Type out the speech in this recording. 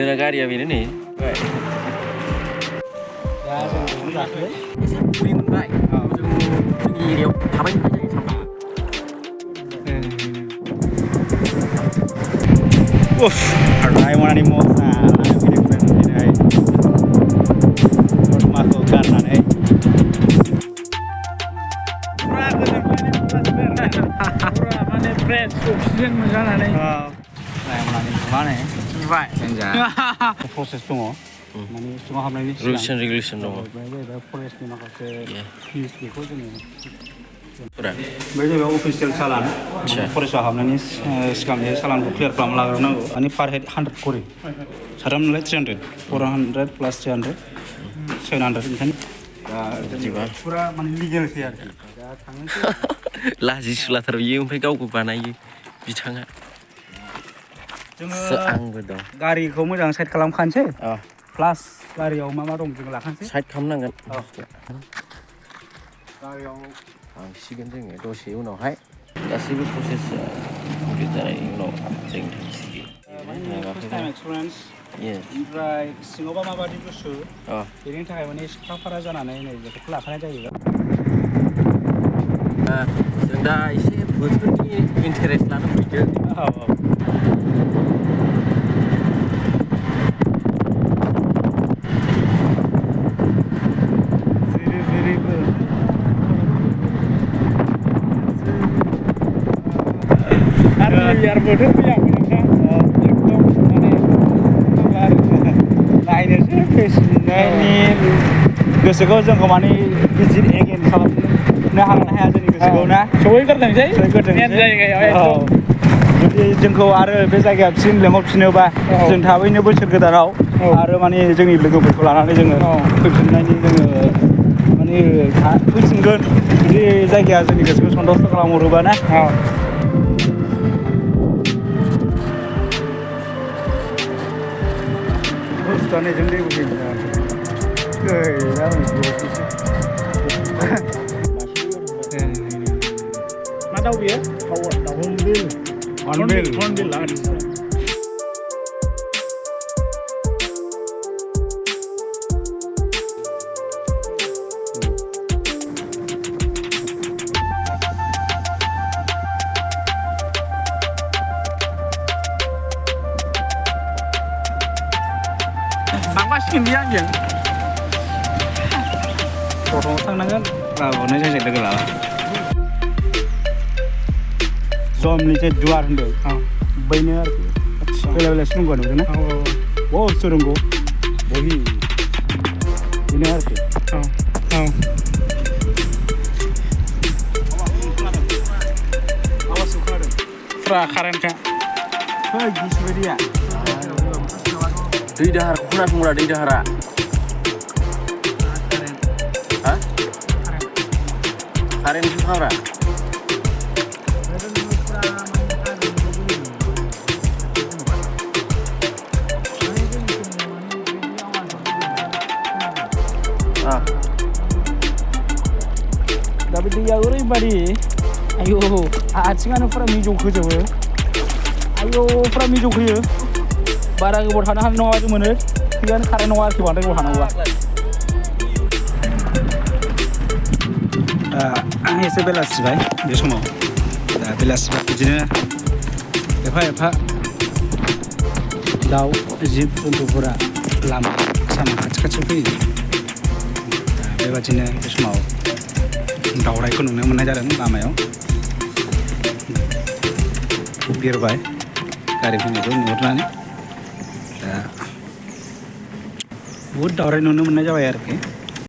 गारिया बेनो नै दा जों गाखोबाय एसे बुरि मोनबाय जोंनि एरियायाव थाबाय थानाय जायो सानफ्रामबो रायमनानि मजा लानो फैदों जों दिनै दतमाखौ गारनानै फुरा गोजोनग्लायनाय माने फ्रेस अक्सिजेन मोनजानानै रायमनानि नुबानो फैबाय प्रसेस दङ माने सिङाव हाबनायनि रुल्स एन्ड रेगुलेसन दङ जाहैबाय फरेस्टनि माखासे फिस बेखौ जोङो फुरा बे जाहैबाय अफिसियेल चालान फरेस्टआव हाबनायनि सिगां बे चालानखौ क्लियार खालामना लाग्रोनांगौ माने पार हेड 100 करि साथाम नालाय 300 400 प्लास 300 700 ओंखायनो दा जेनेबा फुरा माने लिगेलसै आरोखि दा थांनोसै लाजिसुलाथार बियो ओमफ्राय गावखौ बानायो बिथाङा जोङो आंबो दं गारिखौ मोजां साइड खालामखानोसै प्लास गारियाव मा दं जों लाखानोसै साइड खालामनांगोन गारियाव थांसिगोन जोङो दसे उनावहाय गासैबो प्रसेसा कमप्लिट जानायनि उनाव जों थांसिगोन फार्स्ट टाइम एक्सपिरियेन्स ओमफ्राय सिङावबा माबायदि गुसु बेनि थाखाय माने सिख्लाफारा जानानै नै बेखौ लाखानाय जायो जों दा एसे बोथोरनि इन्टारेस्ट लानो फैदों यार बोथोर फैयाखै नोंथां एकदम माने नायनोसै फैफिननायनि गोसोखौ जोंखौ माने भिजिट एगेन खालामनो हागोन हाया जोंनि गोसोखौ ना सहैग्रोथोंसै मेन जायगायाव एकदम जुदि जोंखौ आरो बे जायगायाव फिन लेंहरफिनोबा जों थाबैनो बोसोर गोदानाव आरो माने जोंनि लोगोफोरखौ लानानै जोङो फैफिननायनि जोङो माने फैफिनगोन जुदि जायगाया जोंनि गोसोखौ सन्थुस्ट खालामहरोबा ना बुस्थुआनो जों दै बोहैनो गैला मा दाउ बियो हर्नबिल थांबासिगोन बे आंजों टट'आव थांनांगोन लाबोनाय जायजों लोगो लाला जमनि जे दुवार होनदों बैनो आरोखि बेला बेला सुरुंगआ नुदोंना बहुद सुरुंग बहि बेनो आरोखि फुरा कारेन्टखा फै गिसिबायदिया दै दाहार खोनासंग्रा दै दाहारा हा कारेन्ट खाग्रा दा बे दैया ओरैबायदि आयौ आथिङानो फुरा मिजौखोजोबो आयौ फुरा मिजौखोयो बारा गोबाव थानो हानाय नङा बायदि मोनो फैयानो खानाय नङा आरोखि बांद्राय गोबाव थानांगौबा एसे बेलासिबाय बे समाव दा बेलासिबा बिदिनो एफा एफा दाउ जिब जन्थुफोरा लामा सामा खाथि खाथियाव फैयो दा बेबादिनो बे समाव दावराइखौ नुनो मोननाय जादों लामायाव बिरबाय गारि फैनायखौ नुहुरनानै दा बहुद दावराइ नुनो मोननाय जाबाय आरोखि